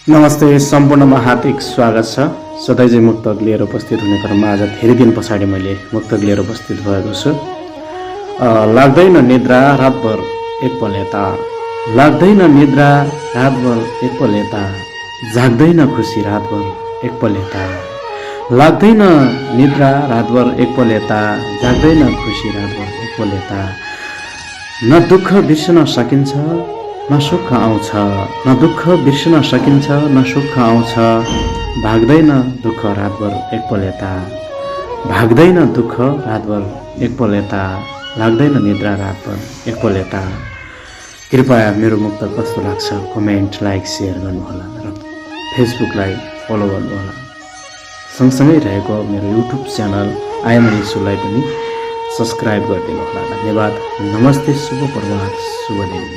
नमस्ते, सम्पूर्णमा हार्दिक स्वागत छ। सधैँ मुक्तक लिएर उपस्थित हुने क्रममा आज धेरै दिन पछाडि मैले मुक्तक लिएर उपस्थित भएको छु। लाग्दैन निद्रा रातभर एकपल यता, लाग्दैन निद्रा रातभर एकपल यता, जाग्दैन खुसी रातभर एकपल यता, लाग्दैन निद्रा रातभर एकपल यता, जाग्दैन खुसी रातभर एकपल यता। न दुःख बिर्सन सकिन्छ न सुख आउँछ, न दुःख बिर्सन सकिन्छ न सुख आउँछ, भाग्दैन दुःख रातभर एकपल यता, भाग्दैन दुःख रातभर एकपल यता, लाग्दैन निद्रा रातभर एकपल यता। कृपया मेरो मुक्त कस्तो लाग्छ कमेन्ट, लाइक, सेयर गर्नुहोला र फेसबुकलाई फलो गर्नुहोला। सँगसँगै रहेको मेरो युट्युब च्यानल आई एम रिसुलाई पनि सब्सक्राइब गरिदिनुहोला। धन्यवाद। नमस्ते, शुभ प्रभात, शुभ दिन।